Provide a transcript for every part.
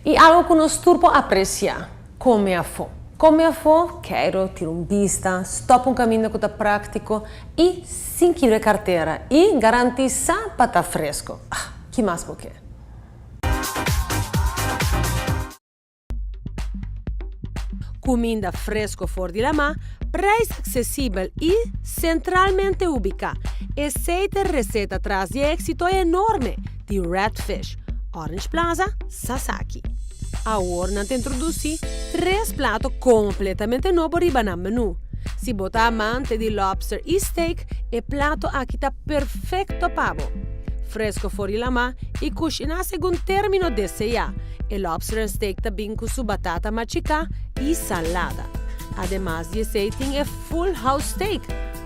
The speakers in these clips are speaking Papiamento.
Y algo cu nos tur por aprecia, come afo. Come afo, keiro, tira un bista, stop un caminda cu ta practico y sin kibra e cartera y garantisa pa ta fresco. Ah, ki mas bo ke? Cuminda fresco for di lamá, prijs accesibel y centralmente ubica. Esey ta e receta tras di e exito enorme di Red Fish, Orange Plaza, Sasaki. Awor nan ta introduci tres plato completamente nobo riba nan menu. Si bo ta amante di lobster y steak, e plato aki ta perfecto pa bo. Fresco for di lamá y cushiná segun termino deseá. E lobster and steak ta bin ku su batata machiká i salada. Ademas di esei tin e full house steak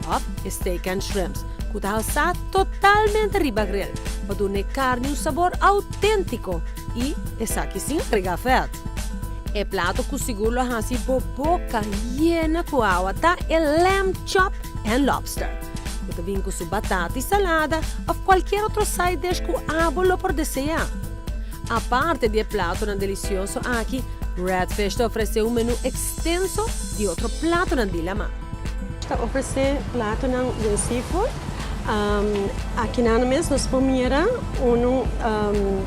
òf e steak and shrimps ku ta halsá totalmente riba grill pa duna e karni un sabor outéntiko i esaki sin agregá vèt. E plato ku sigur lo hasi bo boka yena ku awa ta e lamb chop and lobster ku ta bin ku su batata i salada òf kualkier otro side dish ku abo lo por deseá. Aparte di e platonan delisioso aki, Redfish ta ofresé un menú ekstenso di otro platonan di lamá. Ta ofresé platonan den seafood. Akinan mes nos por mira unu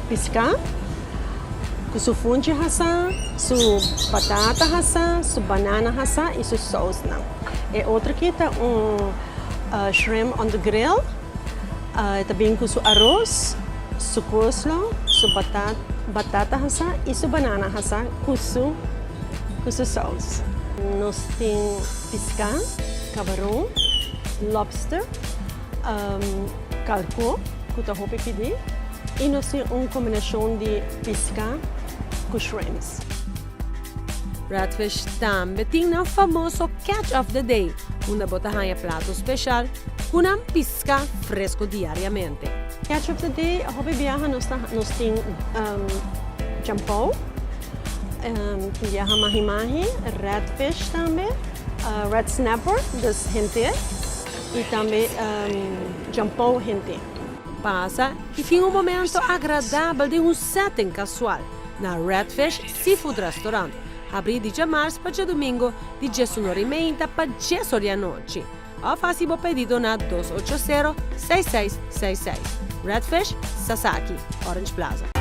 piská ku su funchi hasá, su batata hasá, su banana hasá i su sousnan. E otro aki ta un shrimp on the grill. E ta bin ku su aros, su coleslaw, su batata hasá i su banana hasá ku su ku su sous. Nos tin piská, kabaron, lobster, kalkó ku ta hopi pidí i nos tin un kombinashon di piská ku shrimps. Redfish tambe tin nan famoso Catch of the Day, unda bo ta haña plato special ku nan piská fresco diariamente. Catch of the Day, hopi biaha nos ta nos tin champou, tin biaha mahi mahi, redfish tambe, red snapper, dus henter, i tambe champou henter. Pasa i tin un momento agradabel den un setting casual. Na Redfish Seafood Restaurant, habrí di djamars pa djadumingo di djesunor i meinta pa djes or di anochi. Òf hasi bo pedido na 280 6666. Redfish, Sasaki, Orange Plaza.